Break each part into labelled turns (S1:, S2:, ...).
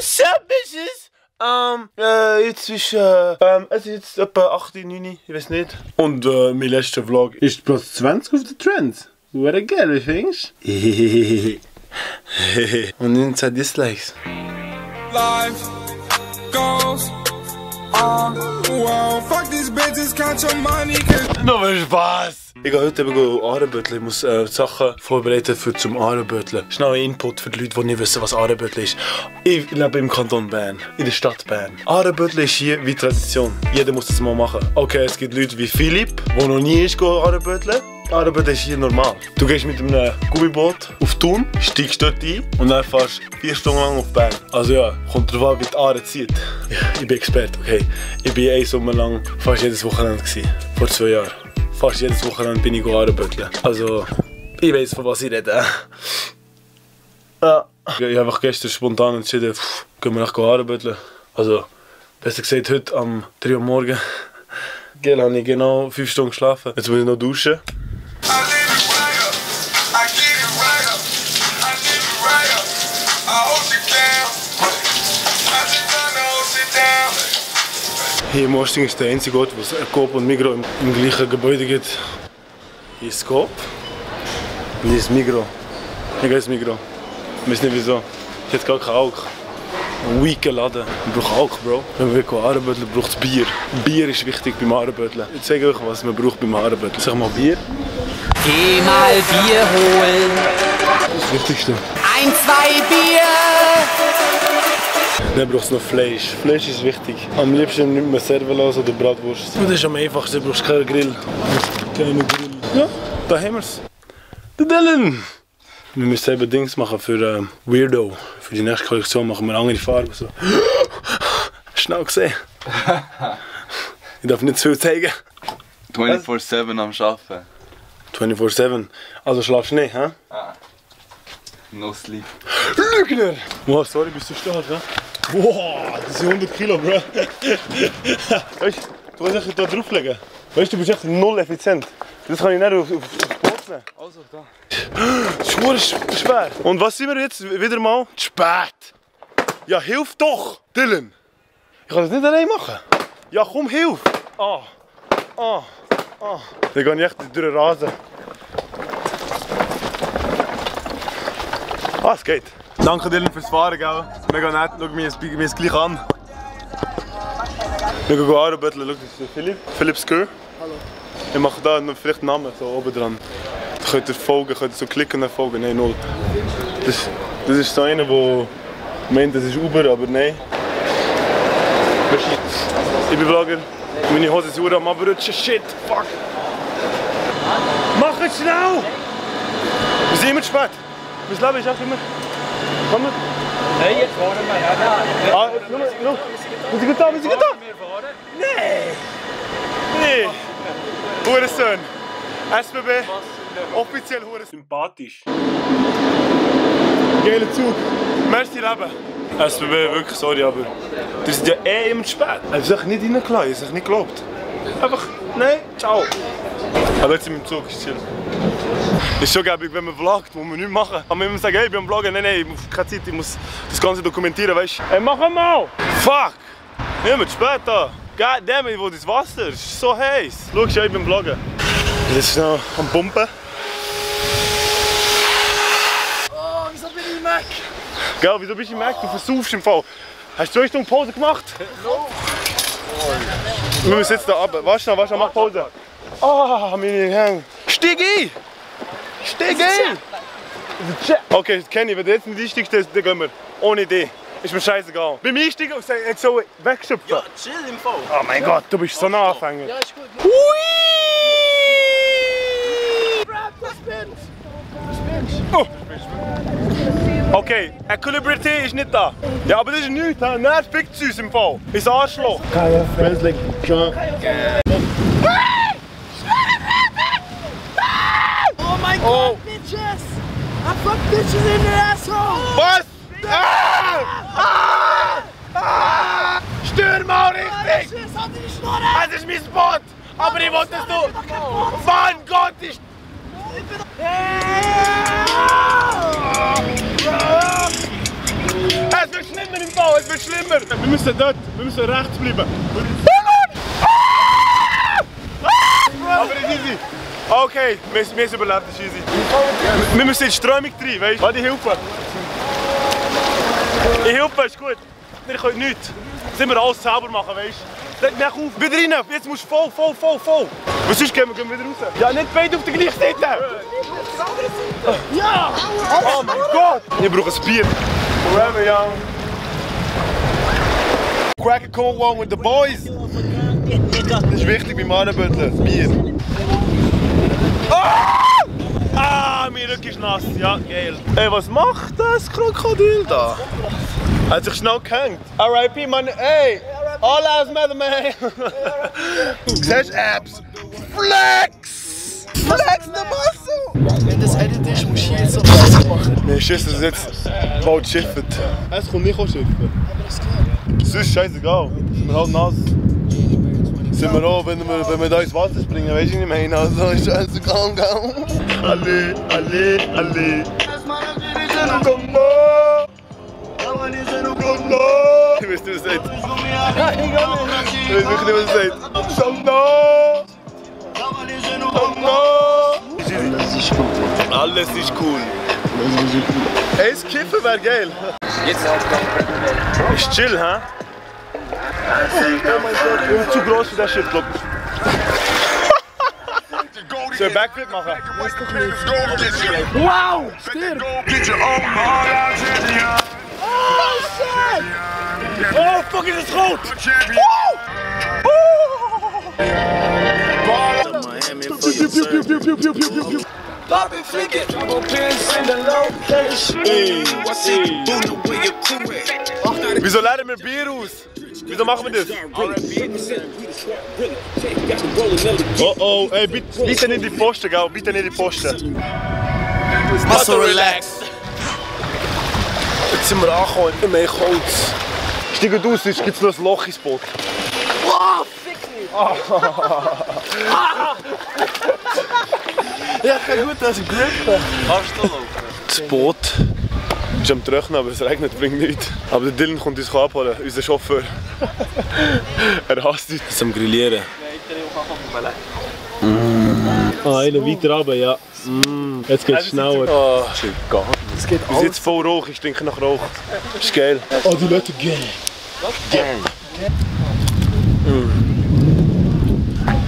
S1: What's up, bitches? Jetzt ist, es ist jetzt etwa 8, 9, ich weiß nicht. Und mein letzter Vlog ist Platz 20 auf den Trends. Wäre geil, wie findest du? Und 19 Dislikes.
S2: Life goes on. Wow, fuck these bitches, count your money.
S1: Nur Spaß! Ich gehe heute Ahrenbötteln. Ich muss Sachen vorbereiten zum Ahrenbötteln. Schnell ein Input für die Leute, die nicht wissen, was Ahrenbötteln ist. Ich lebe im Kanton Bern, in der Stadt Bern. Ahrenbötteln ist hier wie Tradition. Jeder muss das mal machen. Okay, es gibt Leute wie Philipp, der noch nie ist Ahrenbötteln. Ahrenbötteln ist hier normal. Du gehst mit einem Gummiboot auf Thun, steigst dort ein und dann fährst 4 Stunden lang auf Bern. Also ja, kommt drauf an, wie die Aare zieht. Ja, ich bin Experte, okay. Ich war einen Sommer lang fast jedes Wochenende vor 2 Jahren. Fast jedes Wochenende bin ich Ahrenbötteln. Also, ich weiss, von was ich rede. Ja. Ich habe einfach gestern spontan entschieden, gehen wir nach Ahrenbötteln. Also, besser gesagt, heute am 3 Uhr morgen. Gell, habe ich genau 5 Stunden geschlafen. Jetzt muss ich noch duschen. Hier im Osting ist der einzige Ort, wo es Coop und Migros im gleichen Gebäude gibt. Hier ist Coop und hier ist Migros. Hier ist Migros. Ich weiß nicht wieso. Ich hätte gar keinen Alk. Ein weaker Laden. Man braucht Alk, Bro. Wenn man Ahrenbötteln braucht es Bier. Bier ist wichtig beim Ahrenbötteln. Ich zeige euch, was man braucht beim Ahrenbötteln. Sag mal Bier.
S3: Geh mal Bier holen.
S1: Das ist das Wichtigste.
S3: 1, 2 Bier.
S1: Dann braucht es noch Fleisch. Fleisch ist wichtig. Am liebsten nimmt man Servelas oder Bratwurst. Und das ist am einfachsten, du brauchst keinen Grill. Keinen Grill. Ja, da haben wir es. Der Dylan! Wir müssen selber Dings machen für Weirdo. Für die nächste Kollektion machen wir andere Farben. So. Schnell gesehen. Ich darf nicht zu viel zeigen.
S4: 24/7 am Arbeiten.
S1: 24/7. Also schlafst du nicht, hä?
S4: No sleep.
S1: Lügner! Wow, sorry, bist du stark, hä? Wow, das sind 100 Kilo, Bro. Weißt du, kannst echt da drauflegen. Weißt du, bist echt null effizient. Das kann ich nicht auf Boot nehmen.
S4: Also, da.
S1: Das ist schwer. Und was sind wir jetzt wieder mal? Zu spät. Ja, hilf doch, Dylan. Ich kann das nicht allein machen. Ja, komm, hilf. Dann gehe ich echt durch den Rasen. Es geht. Danke Dylan fürs Fahren, gell? Mega nett, schau mir es gleich an. Wir gehen Ahrenbötteln, schau, das ist Philipp. Philipp Skö. Hallo. Ich mache da noch vielleicht einen Namen so oben dran. Da könnt ihr folgen, könnt ihr so klicken und folgen. Nein, null. Das ist so einer, der meint, das ist Uber, aber nein. Ich bin Vlogger. Meine Hose ist am abrutschen. Shit, fuck. Mach es schnell! Wir sind immer zu spät. Mein Leben ist auch immer... Komm mal.
S5: Nein, jetzt fahren wir, ja.
S1: Nur. Wir sind gut da, wir sind gut da. Nein. Nee. Hurensohn. SBB. Offiziell Hurensohn. Sympathisch. Geiler Zug. Merci Leben. SBB, wirklich, sorry, aber... Die sind ja immer zu spät. Er hat sich nicht reingelassen, er hat sich nicht geglaubt. Einfach, nein, ciao. Aber jetzt sind wir im Zug, ist chill. Ist schon gäbig, wenn man vloggt, muss man nichts machen. Aber wenn man sagt, hey, ich bin am Vloggen, nein, ich habe keine Zeit, ich muss das Ganze dokumentieren, weißt du? Hey, mach mal! Fuck! Wir sind spät da. Goddammit, wo das Wasser ist, ist so heiß. Schau, ich bin am Vloggen. Jetzt ist noch am Pumpen.
S5: Oh, wieso bin ich weg?
S1: Gell, wieso bist du weg? Du versaufst im Fall. Hast du 2 Stunden Pause gemacht?
S5: No.
S1: Wir müssen jetzt da runter. Warte noch, mach Pause. Ah, meine Hände. Steig ein! Steig ein! Okay, das kenne ich. Wenn du jetzt nicht einsteigst, dann gehen wir. Ohne Idee. Ist mir scheißegal. Beim Einsteigen jetzt so wegschöpfen.
S5: Ja, chill im Fall.
S1: Oh mein Gott, du bist so ein Anfänger.
S5: Ja, ist gut.
S1: Hui!
S5: Du spinnst.
S1: Oh. Okay, Equilibrity ist nicht da. Ja, aber das ist nichts. Nein, fickt uns im Fall. Ins Arschloch. Kaya, friends like John.
S5: Oh mein Gott, Bitches! I fuck bitches in the asshole!
S1: Was? Stör mal richtig!
S5: Schiss, halt die Schnurre!
S1: Es ist mein Spot! Aber ich wollte, dass du... Mann Gott, ich... Es wird schlimmer! mir im Bau, es wird schlimmer. Wir müssen dort, wir müssen rechts bleiben. Aber es ist easy. Okay, wir haben es überlebt, das ist easy. Wir müssen in die Strömung rein, weißt du? Warte, ich helfe. Ich helfe, ist gut. Wir können nichts. Das müssen wir alles selber machen, weißt du? Mach auf, wieder rein, jetzt musst du voll. Was sonst gehen wir wieder raus? Ja, nicht beide auf der gleichen Seite! Ja! Oh mein Gott! Ich brauche ein Bier. Forever young. Crack a cold one with the boys. Das ist wichtig beim Arenbötteln, das Bier. Ah, mein Rücken ist nass, ja, geil. Ey, was macht das Krokodil da? Er hat sich schnell gehängt. R.I.P. Mann, ey! All lives matter, man! Du siehst Apps! Flex! Flex the muscle!
S5: Wenn das Edit ist, musst du hier so was machen.
S1: Mir ist das jetzt bald schiffen. Es kommt nicht schiffen. Es ist scheißegal. Sind wir halt nass. Sind wir auch, wenn wir da ins Wasser springen, weißt du, was ich meine? Also ist scheißegal, gell? Alle. Ich weiß nicht, was er sagt. Ich weiß wirklich nicht, was er sagt. Alles ist cool. Ey, das Kiffen wäre geil.
S4: Jetzt
S1: Ist chill, hä? Zu groß für das Shit, glaub ich. Soll ich Backflip machen?
S5: Wow! Stirb! Oh shit!
S1: Oh fuck, ist das rot!
S5: Bobby flick it, double pins in the location.
S1: Wieso leeren wir Bier aus? Wieso machen wir das? Oh, ey, bitte nicht in die Posten, gell? Bitte nicht in die Posten.
S3: Muscle relax.
S1: Jetzt sind wir angekommen, in mehr Holz. Steigt aus, sonst gibt es noch ein Loch ins Boot.
S5: Oh, fick mich! Ja, kein gut, dass ich Glück habe.
S4: kannst du laufen.
S1: Das Boot ist am Trocknen, aber es regnet, bringt nichts. Aber der Dylan kommt uns abholen, unser Chauffeur. Er hasst uns. Er ist am Grillieren. Einer weiter runter, ja. Jetzt geht's schneller. Oh,
S5: Es geht
S1: wir sind jetzt voll Rauch, ich stinke nach Rauch. Das ist geil.
S5: Oh, die Leute gehen.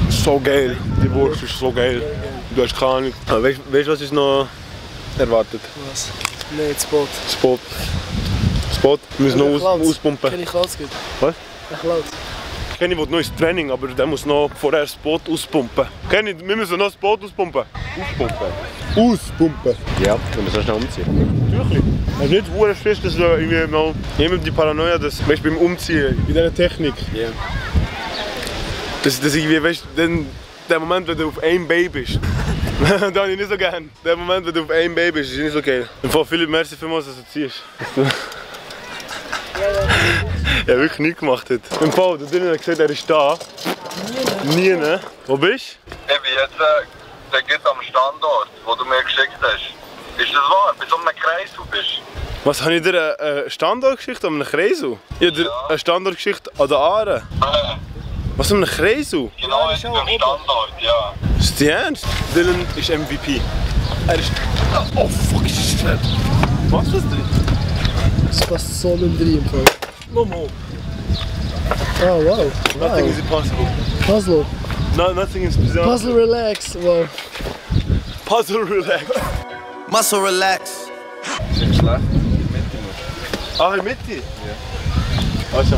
S1: So geil. Die Wurst ist so geil. Du hast keine Ahnung. Ah, weißt du, was uns noch erwartet?
S5: Was? Nein, das Boot.
S1: Das Boot. Wir müssen noch auspumpen.
S5: Kenny Klaus geht.
S1: Was?
S5: Klaus.
S1: Kenny will noch ins Training, aber der muss noch vorher das Boot auspumpen. Kenny, wir müssen noch das Boot auspumpen. Auspumpen?
S6: Ja, wenn wir so schnell umziehen.
S1: Natürlich. Es ist nicht verdammt fest, dass du irgendwie mal jemand die Paranoia, dass weißt, beim Umziehen, in dieser Technik,
S6: Ja.
S1: dass irgendwie, weißt du, der Moment, wenn du auf einem Bein bist, das habe ich nicht so gern. Der Moment, wenn du auf einem Bein bist, ist nicht so geil. Im Fall Philipp, merci vielmals, dass du ziehst. Ja, wirklich nichts gemacht hat. Im Fall, der Dylan hat gesagt, er ist da. Nie, ne? Wo bist
S7: Ich bin jetzt der geht am Standort, wo du mir geschickt hast. Ist das wahr? Bei so einem Kreis du bist?
S1: du? Was, habe ich dir eine Standortgeschichte an einem Kreisel? Ich habe dir eine Standortgeschichte an der Aare. Was an einem Kreisel?
S7: Genau, ich bin am Standort, ja.
S1: Ist die ernst? Dylan ist MVP. Er ist... Oh fuck, shit. Was ist das drin?
S5: Es passt so nicht rein im Fall.
S1: Nochmal.
S5: Oh, wow.
S1: Nothing is impossible.
S5: Puzzle.
S1: No, nothing is bizarre.
S5: Puzzle relax. Wow.
S1: Puzzle relax.
S3: Muscle relax.
S4: Ist nicht schlecht.
S1: Ah, in der Mitte? Ja. Also.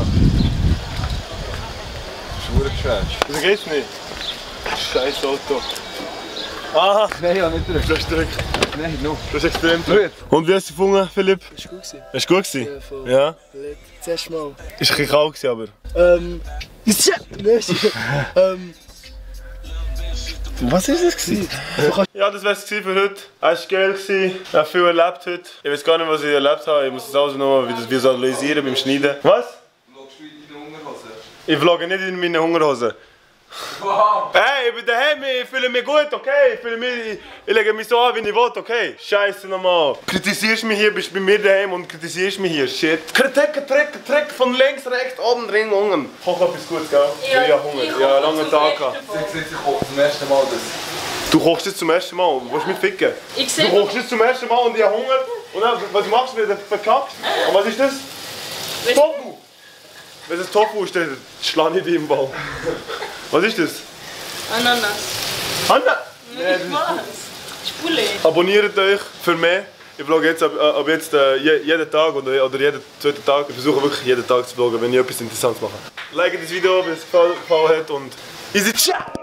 S4: Schwurig Trash.
S1: Wieso geht's nicht? Scheiß Auto. Aha,
S4: Nein, ja, nicht drücken.
S1: du hast gedrückt.
S4: Nein, no.
S1: Du hast extrem gedrückt. Und wie hast du gefunden, Philipp?
S5: Ist gut gewesen.
S1: Ist gut gewesen?
S5: Ja, voll.
S1: Ja?
S5: Zuerst mal.
S1: Ist ein bisschen kalt gewesen, aber... Was ist das gewesen? Ja, das wär's gewesen für heute. Es war geil gewesen. Ich habe viel erlebt heute. Ich weiß gar nicht, was ich erlebt habe. Ich muss das alles noch visualisieren beim Schneiden. Was?
S4: Vloggst du in deine Hungerhose?
S1: Ich vlogge nicht in meine Hungerhose.
S4: Wow.
S1: Hey, ich bin daheim, ich fühle mich gut, okay? Ich lege mich so an, wie ich will, okay? Scheiße nochmal. Kritisierst mich hier, bist bei mir daheim und kritisierst mich hier, shit. Trick von links, rechts, oben, drin, unten. Koch etwas Gutes, gell?
S8: Ja,
S1: Ich habe Hunger.
S8: ich
S1: Ja,
S8: koche
S1: langen
S8: zum
S1: Tag
S8: ersten
S1: gehabt.
S8: Mal.
S4: Ich koche zum ersten Mal das.
S1: Du kochst jetzt zum ersten Mal, willst du mich ficken?
S8: Ich
S1: Du
S8: sehe,
S1: kochst jetzt zum ersten Mal und ich habe Hunger. Und dann, was machst du wieder? Verkackt? Und was ist das? Tofu! Wenn es Tofu ist, dann schlage ich dich im Ball. Was ist das?
S8: Ananas.
S1: Anna!
S8: Ich weiß. Spule.
S1: Abonniert euch für mehr. Ich vlogge jetzt ab jetzt jeden Tag oder jeden zweiten Tag. Ich versuche wirklich jeden Tag zu vloggen, wenn ich etwas Interessantes mache. Like das Video, wenn es gefallen hat und easy ciao!